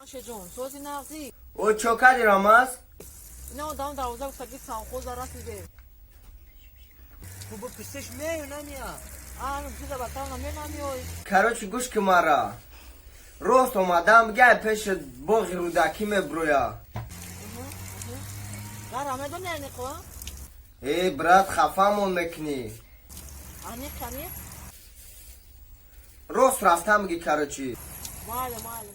Ҷон, сози нағзӣ. О, чо кади, Рамаз? Ина одам дарвоза гуфтаги совхоза расиде. Бо писаш мею намия? Ан чиза батал наменамиёй. Короче, гӯш ки мара. Рост омадам, бигай пеши боғи Рӯдакӣ меброя. Дара медони аниқо? Э, брат, хафамон мекунӣ. Аниқ, аниқ? Рост рафтам биги, короче. Майли, майли.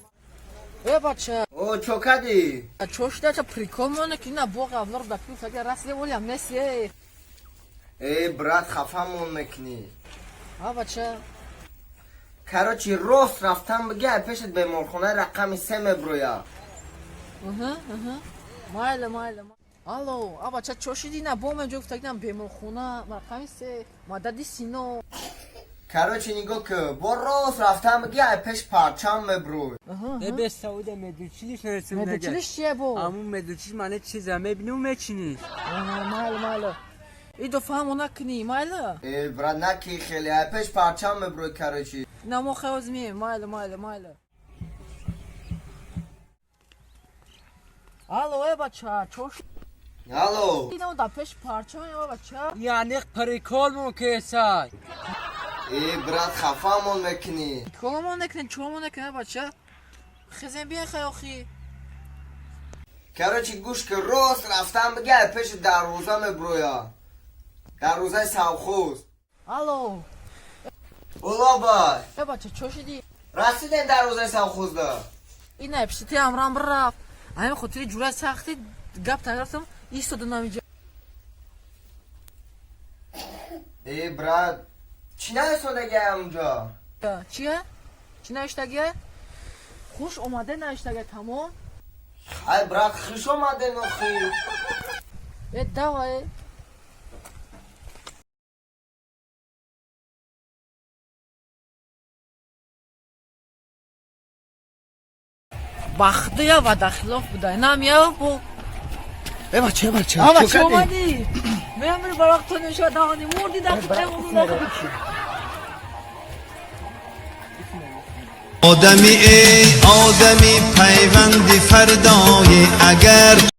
Э, бача. О, чо кади? Чо шуда, ча прикол моне ки ина боғи авло Рӯдакӣ гуфтаги расиде, олям нест, э. Э, брат, хафамон мекунӣ. А, бача. Короче, рост рафтам бигай пеши беморхонаи рақами се меброя. Майли, майли. Алло, а бача, чо шиди, ина бо меҷо гуфтагинам беморхона рақами се, Мадади Сино. Короче, нигоҳ ки, бо рост рафтам бигай пеш парчам меброй. Не без сауда медучилиш нарасим. Медучилиш чие бо? Аму медучилиш мане чиза мебинум, мечиниш. Майли, майли. Идо фаҳмо накунӣ, майли? Э, брат, наки хеле, ай пеш парчам меброй, короче. На мо хеоз мием, майли, майли, майли. Алло, э, бача, чо Алло. шидам да пеш парчам, э, бача. Яъне прикол мон кесай. Э, брат, хафамон мекунӣ. Коломон накунем, чомон накунем, э, бача. Хезем бия хеохи. Короче, гӯш ки, рост рафтам бигай пеши дарвоза меброя. Дарвозаи совхоз. Алло. Улобай. Э, бача, чо шиди? Расидем дарвозаи совхозда. Ина пишти амрам рафт. Ҳамин хотири ҷурай сахти гап тарафтам истоду намиҷа. Э, брат, чӣ нависондагиам унҷо? Чия? Чӣ навиштагия? Хуш омаде навиштагия, тамом. Ай, брат, хуш омаден охи. Э, давай. Бахдия ва дахилоф буда. Инам я бо. Э, бача, бача. Ама чӣ омадӣ? Мемри барвақт мешава давани мурди дақиқа. Одами, эй одами, пайванди фардои агар.